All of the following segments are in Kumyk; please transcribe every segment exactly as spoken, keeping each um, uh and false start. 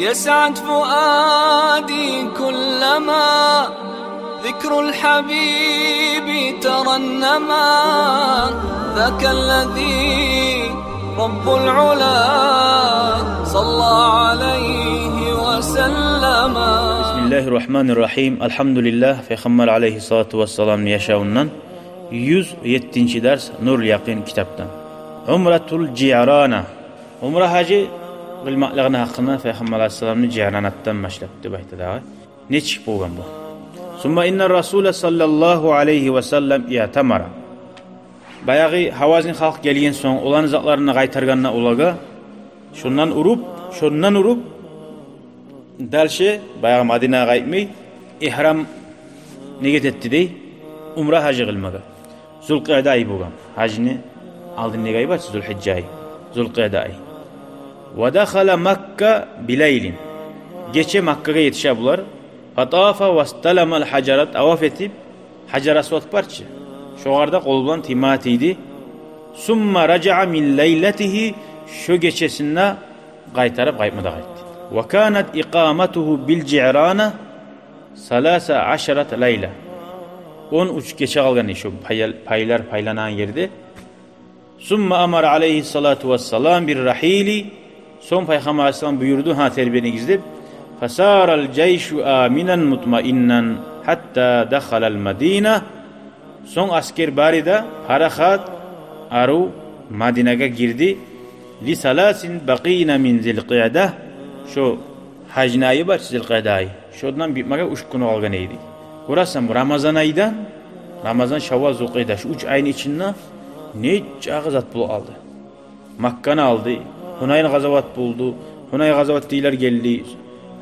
يسعد فؤادي كلما ذكر الحبيب ترنما. ذاك الذي رب العلا صلى عليه وسلم. بسم الله الرحمن الرحيم. الحمد لله. Пайхаммар алайгьиссалату вассаламны яшавундан юз еттинчи дарс, Нурул Якъин китапдан. Умратул Жиърана. Умра гьажи къылмакълыгъыны гьакъында Пайхаммар алайгьиссаламны Жиъранатдан башлап деп айта дагъы. Нечик болгъан бу? Сумма инна расула саллаллагьу алайгьи ва саллам иътамара. Баягъы Гьавазин халкъ гелген сонг, оланы затларын къайтаргъанда олагъа, шондан уруп, шондан уруп, дальше баягъы Мадинагъа къайтмай, игьрам ниет этди дей, умра гьажи къылмагъа. Зулкъиъда ай болгъан. Гьажини алдындагъы ай бар чы, Зулгьижжа ай. Зулкъиъда ай. Ва дахала Макка билайлин. Гече Маккагъа етише булар. Фатафа васталамал гьажара, таваф этип, Гьажар Асвад бар чы, шогъар да къол булан тийме тийди. Сумма ражаа мин лайлатигьи, шо гечесинде къайтарып къайтма да къайтды. Ва канат икъаматугьу бил Жиърана саласа ашарата лайла. Он уьч гече къалгъан эди шо пай-, пайлар пайланагъан ерде. Сумма амара алайгьиссалату вассалам бир рагьили. Сонг Пайхаммар алайгьиссалам буюрду, гьа, тербене гиз деп. Фасарал жайшу аминан мутмаиннан гьатта дахалал Мадина. Сонг аскер бары да парахат, арив Мадинагъа гирди. Ли саласин бакъина мин Зилкъиъда. Шо гьажны айы бар чы, Зилкъиъда ай. Шондан битмеге уьч гюн къалгъан эди. Гёресен, бу Рамазан айдан, Рамазан, Шаввал, Зулкъиъда, шу уьч айны ичинде нечакъы зат болуп къалды. Макканы алды, Гьунайн къазават болду, Гьунайн къазават дейлер гелди.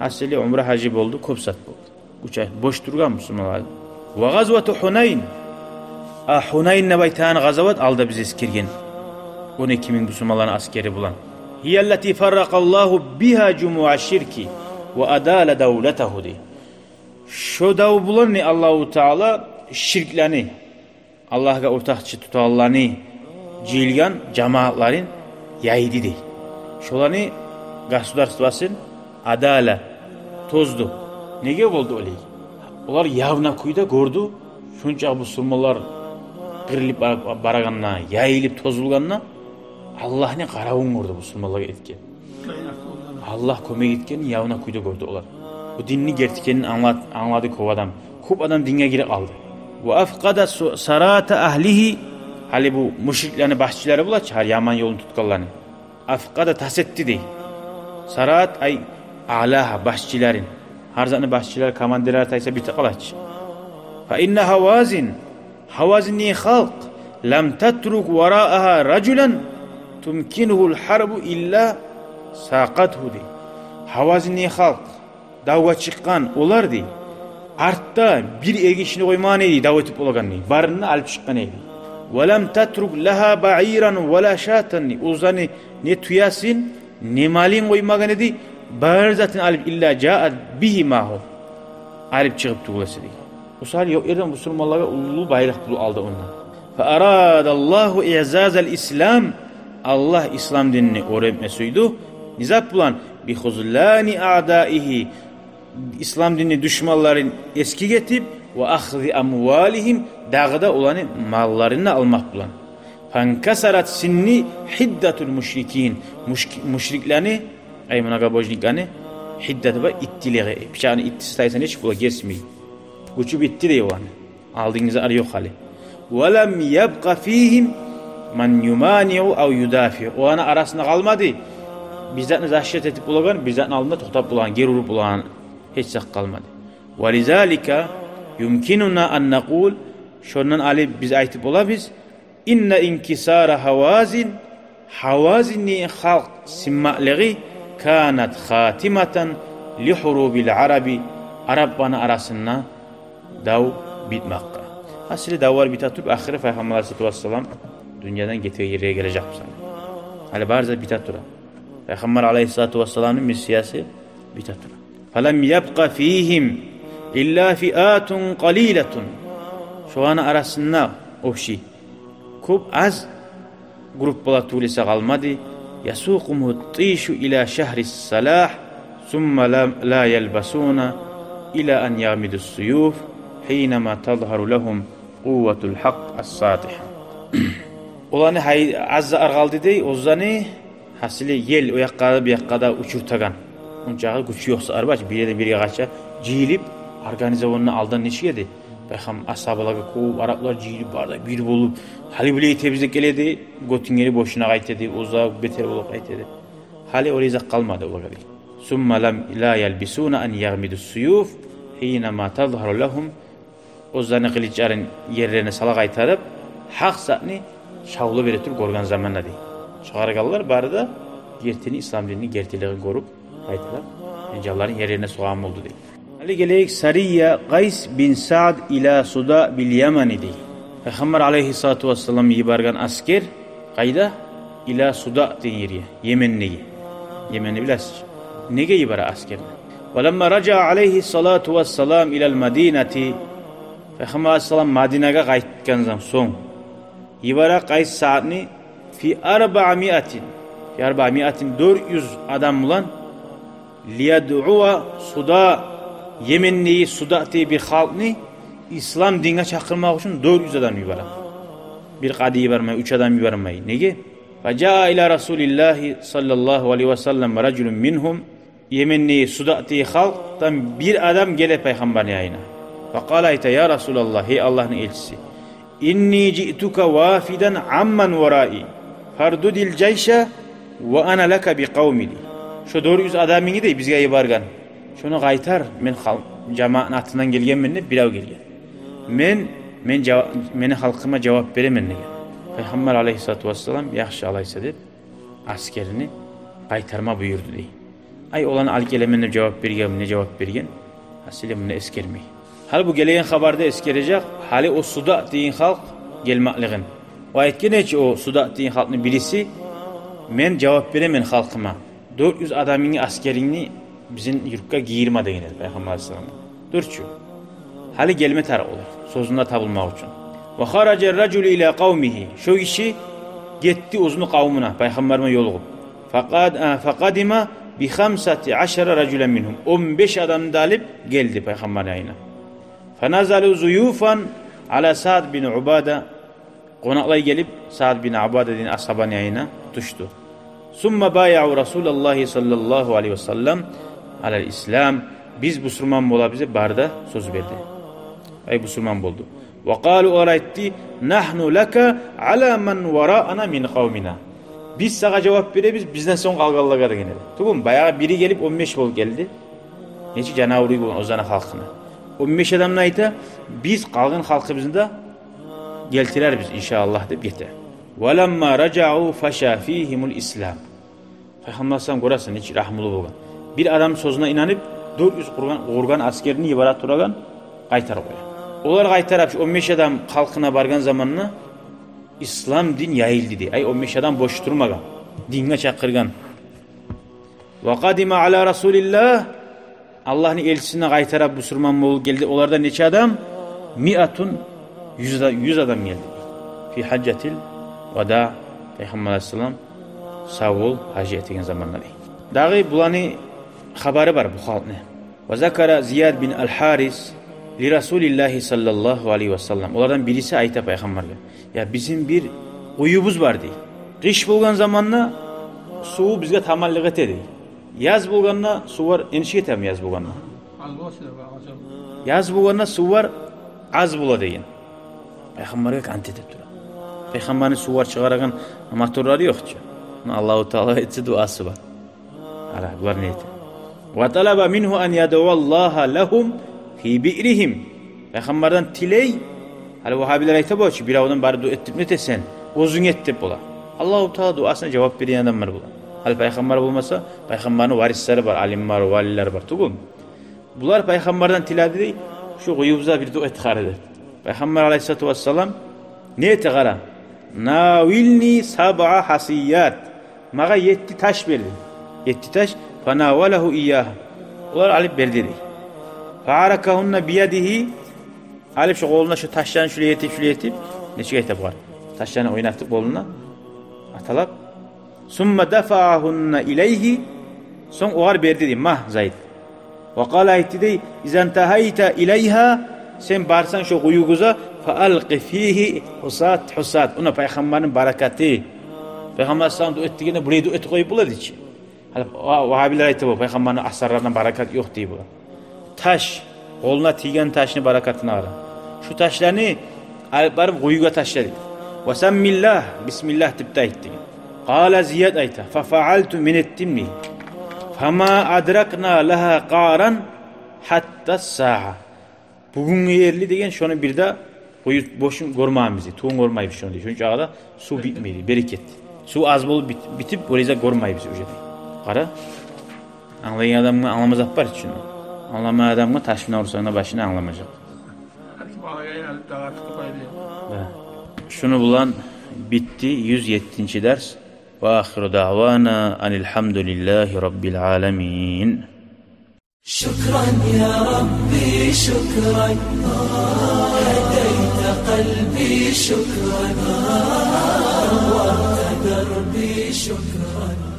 Гьасили, умра гьажи болду, кёп зат болду. Уьч ай бош тургъан бусурманлар. Ва гъазвату Гьунайн. А Гьунайн деп айтагъан къазават, алда биз эсгерген, он эки минг бусурманланы аскери булан. Гьияллати фарракъаллагьу бигьа жумуъа ширки ва адала давлатагьу дей. Шо дав булан не Аллагьу Таала ширклени, Аллагьгъа ортакъчы тутагъанланы жыйылгъан жамаатларын яйды дей. Шоланы государствосын адала, тозду. Неге болду олай? Олар явно кюйде гёрдю, шунчакъы бусурманлар къырылып бар-, барагъанда, яйылып тозулгъанда, Аллагьны къаравун гёрдю бусурманлагъа этген. Аллагь кёмек этгенин явно кюйде гёрдю олар. Бу динни герти экенин англат-, англады кёп адам. Кёп адам динге гирип къалды. Ва афкъада су-, сарата агьлигьи. Гьали бу мушриклени башчылары бола чы, гьар яман ёлну тутгъанланы. Афкъада, тас этди дей. Сарат ай аълагьа, башчыларын. Гьар затны башчылары, командирлери тайса, битип къала чы. Фа инна Гьавазин, Гьавазинни халкъ, лам татрук вараагьа ражулан тумкинугьул гьарбу илла сакъатгьу дей. Гьавазинни халкъ, давгъа чыкъгъан олар дей, артда бир эгишни къоймагъан эди дав этип болагъан дей, барын да алып чыкъгъан эди. Ва лам татрук лагьа баиран ва ла шатан дей, оьзлени не тюесин, не малын къоймагъан эди, бар затын алып, илла жаат бигьи магьу, алып чыгъып тюгюл эсе дей. О саялы ёкъ ерден бусурманлагъа уллу байлыкъ болуп къалды ондан. Фа арадаллагьу иъзазал ислам. Аллагь ислам динни оьр этме сюйдю. Не зат булан? Би хузлани аъдаигьи. Ислам динни душманларын эсгик этип, ва ахзи амвалигьим, дагъы да оланы малларын да алмакъ булан. Фанкасарат синни гьиддатул мушрикин. Мушк-, мушриклени, ай, многобожниклени гьиддаты бар, иттилиги. Бичакъны иттиси тайса нечик бола, гесмей. Гючю битди дей оланы. Алдынгъызда ар ёкъ гьали. Ва лам ябкъа фигьим ман юманиу ав юдафиу. Оланы арасында къалмады бир затны защита этип болагъан, бир затны алдында токътап болагъан, гери уруп болагъан гьеч зат къалмады. Ва лизалика юмкинуна ан накъул, шондан алып биз айтып болабыз, инна инкисара Гьавазин, Гьавазинни халкъ сынмакълыгъы, канат хатиматан ли гьурубил араби, арапланы арасында дав битмакъгъа. Асли давлар бите туруп, ахыры Пайхаммар алайгьиссалату вассалам дюньядан гетеген ерге гележек бусурман. Гьали бары зат бите тура. Пайхаммар алайгьиссалату вассаламны миссиясы бите тура. Фалам ябкъа фигьим илла фиатун къалилатун. Шоланы арасында общий кёп аз группалар тюгюл эсе къалмады. Ясукъуму тишу ила шагьрис салагь, ثم لم، لا يلبثون إلى أن يغمدوا السيوف حينما تظهر لهم قوة الحق الساطعة. Оланы гьай-, аз зат къалды дей, оьзлени, гьасили, ел о якъгъа да, бу якъгъа да учуртагъан. Ончакъы гючю ёкъ саялы, бир ерден бир ерге къача, жыйылып, организованно алдан нечик эди? Пайхам-, асгьабалагъа кёп араплар жыйылып, бары да бир болуп, гьали булай этебиз деп геле эди, гётюнгени бошуна къайта эди, оьзю бетер болуп къайта эди. Гьали олай зат къалмады олагъа дей. ثم لم، لا يلبثون أن يغمدوا السيوف حينما تظهر لهم. Оьзлени къылычларын ерлерине сала къайтарып, гьакъ затны шавла бере туруп гёрген заманда дей. Чыгъаргъанлар бары да гертини, ислам динини гертилигин гёрюп, къайтарып, э, жанларын ерлерине сугъан болду дей. Гьали гелейик, سرية قيس بن سعد إلى صداء باليمن дей. Пайхаммар алайгьиссалату вассалам йиберген асгер къайда? إلى صداء деген ерге, Йемендеги. Йеменни билесиз. Неге йибере асгерни? ولما رجع عليه الصلاة والسلام إلى المدينة, Пайхаммар алайгьиссалам Мадинагъа къайтгъан сонг, йибере Къайс Саъдны في أربعمائة, في أربعمائة, дёрт юз адам булан, ليدعو صداء, Йемендеги Суда деген бир халкъны ислам динге чакъырмакъ учун дёрт юз адам йибере. Бир къади йибермей, уьч адам йибермей. Неге? فجاء إلى رسول الله صلى الله عليه وسلم رجل منهم, Йемендеги Суда деген халкъдан бир адам геле Пайхаммарны янына. فقال, айта: يا رسول الله, гьей Аллагьны элчиси, إني جئتك وافدا عمن ورائي، فاردد الجيش وأنا لك بقومي, дей. Шо дёрт юз адамынгны, дей, бизге йиберген, шону къайтар, мен хал-, жамаатны атындан гелгенмен деп бирев гелген. Мен, мен жава-, мени халкъыма жавап беремен деген. Пайхаммар алайгьиссалату вассалам, яхшы, алайса, деп, асгерни къайтарма буюрду, дей. Ай, оланы алып гелемен деп жавап берген, не жавап берген? Гьасили, муну эсгермей. Гьали бу гелеген хабарда эсгережек, гьали о Суда деген халкъ гелмеклигин. О айтгъан эди чи, о Суда деген халкъны бириси: «Мен жавап беремен халкъыма. Дёрт юз адамынгны, асгерингни бизин юртгъа гийирме», — деген эди Пайхаммар алайгьиссаламгъа. Дюр чю. Гьали гелме тарыкъ олар, сёзюнде табулмакъ учун. وخرج الرجل إلى قومه. Шо гиши гетди оьзюню къавумуна, Пайхаммар булан ёлугъуп. فقد-, а, فقدم بخمسة عشر رجلا منهم. Он беш адамны да алып гелди Пайхаммарны янына. فنزلوا ضيوفا على سعد بن عبادة. Къонакълай гелип, Саад бин Убада деген асгьабаны янына тюшдю. ثم بايعوا رسول الله صلى الله عليه وسلم على الإسلام. «Биз бусурман болабыз», — деп бары да сёз берди. Ай, бусурман болду. وقالوا, олар айтды: «نحن لك على من وراءنا من قومنا». «Биз сагъа жавап беребиз, бизден сонг къалгъанлагъа», — деген эди. Тюгюлмю, баягъы бири гелип, он беш болуп гелди. Нечик жанавур болгъан оьзюню халкъына. Он беш адам да айта: «Биз къалгъан халкъыбызны да гелтирербиз, иншааллагь», — деп гете. ولما رجعوا فشى فيهم الإسلام. Пайхаммар алайгьиссалам, гёресен, нечик рагьмулу болгъан. Бир адам сёзюне инанып, дёрт юз къургъан, къургъан асгерни йибере турагъан, къайтарып къоя. Олар къайтарып, шу он беш адам халкъына баргъан заманда ислам дин яйылды, дей. Ай, он беш адам бош турмагъан. Динге чакъыргъан. وقدم على رسول الله. Аллагьны элчисине къайтарып бусурман болуп гелди. Олардан нече адам? مائة, юз да-, юз адам гелди. في حجة الوداع, Пайхаммар алайгьиссалам сав бол гьаж этеген заманда, дей. Дагъы буланы хабары бар бу халкъны. وذكر زياد بن الحارث لرسول الله صلى الله عليه وسلم. Олардан бириси айта Пайхаммаргъа: «Я, бизин бир къуюбуз бар, — дей. — Къыш болгъан заманда суву бизге таманлыкъ эте, — дей. — Яз болгъанда сувлар энишип гетеми, яз болгъанда. Яз болгъанда сувлар аз бола», — деген. Пайхаммаргъа кант этип тура. Пайхаммарны сувлар чыгъарагъан моторлары ёкъ чу. Муна, Аллагьу Таала этсе, дуасы бар. Ара, булар не эте? وطلب منه أن يدعو الله لهم في بئرهم. Пайхаммардан тилей. Гьали вагьабилер айта бола чу, биревден барып дуа эт деп не этесен? Оьзюнг эт деп бола. Аллагьу Таала дуасына жавап береген адамлар бола. Гьали Пайхаммар болмаса, Пайхаммарны варислери бар, алимлер, валилер бар, тюгюлмю? Булар Пайхаммардан тиледи, дей, шу къуюбузгъа бир дуа эт къара деп. Пайхаммар алайгьиссалату вассалам не эте къара? ناولني سبع حصيات. Магъа етти таш бер, дей. Етти таш. فناوله إياها. Олар алып берди, дей. فعركهن بيده. Алып шу къолуна шу ташланы шулай этип, шулай этип, нечик айта бугъар? Ташланы ойнатып къолуна, аталап. ثم دفعهن إليه. Сонг огъар берди дей, магь, Зайд. Ва къала, айтды дей: «Иза интагьайта илайгьа, сен барсанг шо къуюгъа, фа алкъи фигьи гьусат, гьусат». Онда Пайхаммарны баракаты. Пайхаммар саллаллагьу алайгьи ва саллам дуа этгенде булай дуа этип къоюп бола дей чи. Гьали ва-, вагьабилер айта, бу Пайхаммарны асарларындан баракат ёкъ дей бу. Таш, къолуна тийген ташны баракатына къара. Шу ташланы алып барып къуюгъа ташла дей. «Ва саммиллагь, бисмиллагь деп де айт» деген. Къала Зияд, айта: «Фа фаалту, мен этдим» дей. «Фама адракна лагьа къаран гьатта сагьа». Бугюнге ерли деген шону бир де къую бошун гёрмегенбиз дей, тюбюн гёрмейбиз шону дей. Шонча да сув битмей дей, берекет. Сув аз болуп бит-, битип, олай зат гёрмейбиз уже дей. Къара. Англайгъан адамгъа англамас зат бар чы шуну. Англамайгъан адамгъа таш булан урсанг да башына, англамажакъ. Гьар ким алагъан алып дагъар тутуп къоя дей. Да. Шуну булан битди юз еттинчи дарс. Ва ахиру даъвана анил гьамдулиллагьи раббил аламин. شكرا يا ربي، شكرا. هديت قلبي، شكرا. نورت دربي، شكرا.